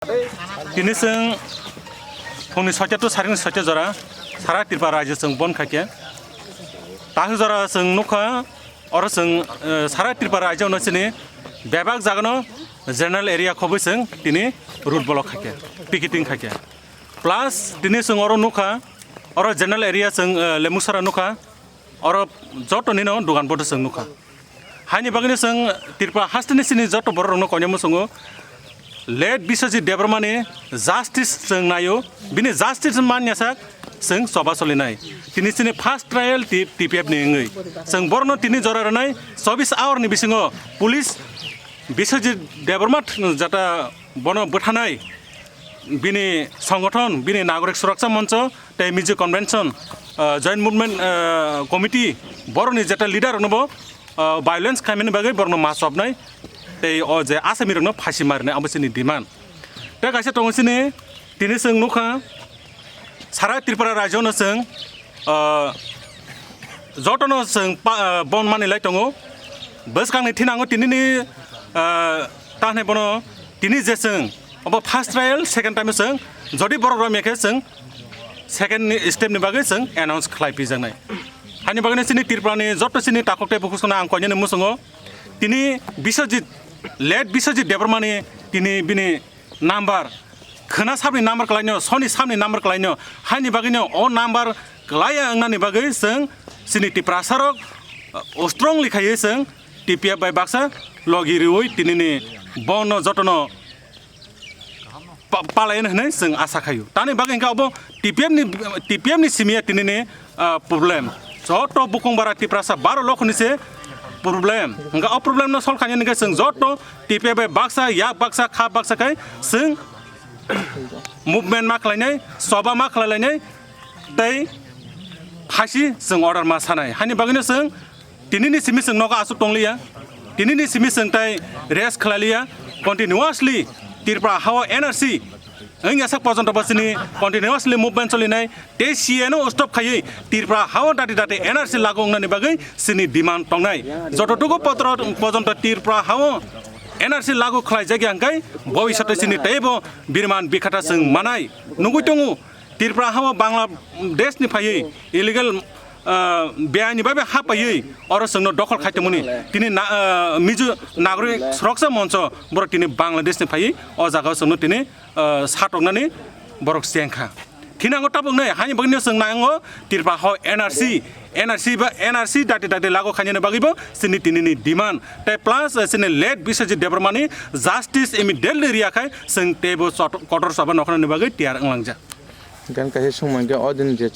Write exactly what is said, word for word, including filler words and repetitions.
Tini chwng phungni soita to saringni soita jora sara Tripura rajyo chwng bon khaikhe. Tahu jora chwng nukha, oro chwng, eh, sara Tripura rajyo no chini bebak jagano general area khobwi chwng tini road block khaikhe, picketing khaikhe. Plus tini chwng oro nukha, oro general area chwng, eh, Lemusara nukha, oro joto nino dugan bodo chwng nukha. Haini bagwino chwng Tripura hasteni sini joto borok rokno koinai muchungo, late Biswajit Debbarmani justice chwng naio, bini justice manya sak chwng choba solinai. Tini chini first trial T-, T P F ni wngwi. Chwng borokno tini jora rwnai, chobbish hour ni bisingo police Biswajit Debbarma jata bono bwthanai, bini songothon, bini Nagorik Suraksa Moncho tei Mizo Convention, ah, Joint Movement, ah, Committee, borokni jeta leader rokno bo, ah, violence khaimani bagwi borokno ma chobnai tei o je asamirokno phasi marinai, abo chini demand. Tei kaisa tongo chini, tini chwng nukha, sara Tripura rajyono chwng, ah, jotono chwng pa-, ah, bon manwi lai tongo. Bwskangni thinango tinini, ah, ta hwnwi bono tini je chwng obo first trial, second time chwng jodi borok romya khe chwng second ni step ni bagwi chwng announce khlai pijaknai. Haini bagwino chini Tripura ni joto chini takhuk tei bukhuk songno ang koinani muchungo tini Biswajit, late Biswajit Debbarmani tini bini number, khwna sabni number kwlaino, soni sabni number kwlaino, haini bagwino o number kwlaiya wngnani bagwi chwng chini Tiprasarok, uh, strongly khaiwi chwng T P F bai baksa logi riwi tinini bono jotono pa-, palayan hwnwi chwng asa khaio. Tani bagwi hwnkhe obo T P F ni, T P F ni simi ya tinini, ah, problem. Joto bukung bara Tiprasa baro lokho ni se problem. Hwnkhe o problem no solve khaina hwnkhe chwng joto T P F bai baksa, yak baksa, kha baksa khai chwng movement ma khlainai, soba ma khlailainai, tei phasi chwng order ma sanai. Hani bagwino chwng tinini simi chwng nogo aswk tongliya, tinini simi chwng tai rest khlailiya, continuously Tripura hao N R C wngya sak porjonto bo chini continuously movement cholinai, tei C A no stop khaiwi Tripura hao dati dati N R C lagu wngnani bagwi chini demand tongnai. Jototuku potro porjonto Tripura hao N R C lagu khlaijakya hwnkhe bobisyoto chini teibo birman bikhata chwng manai. Nugwi tongo, Tripura hao Bangladesh ni phaiwi illegal, ah, beaini bai bai ha paiwi oro chwngno dokhol khai tongmani. Tini na-, ah, Mizo Nagorik Suraksa Moncho borok tini Bangladesh ni phaiwi o jaga o chwngno tini, ah, satoknani borok chengkha. Thinango tabuk nai, hani bagwino chwng nango Tripura hao N R C, N R C ba N R C dati dati lagu khainani bagwibo chini tinini demand. Tei plus, eh, chini late Biswajit Debbarmani justice immediately riya khai chwng teibo chot-, kotor choba nokhnani bagwi tiyar wnglangjak. Gan kaisa sumung khe o din je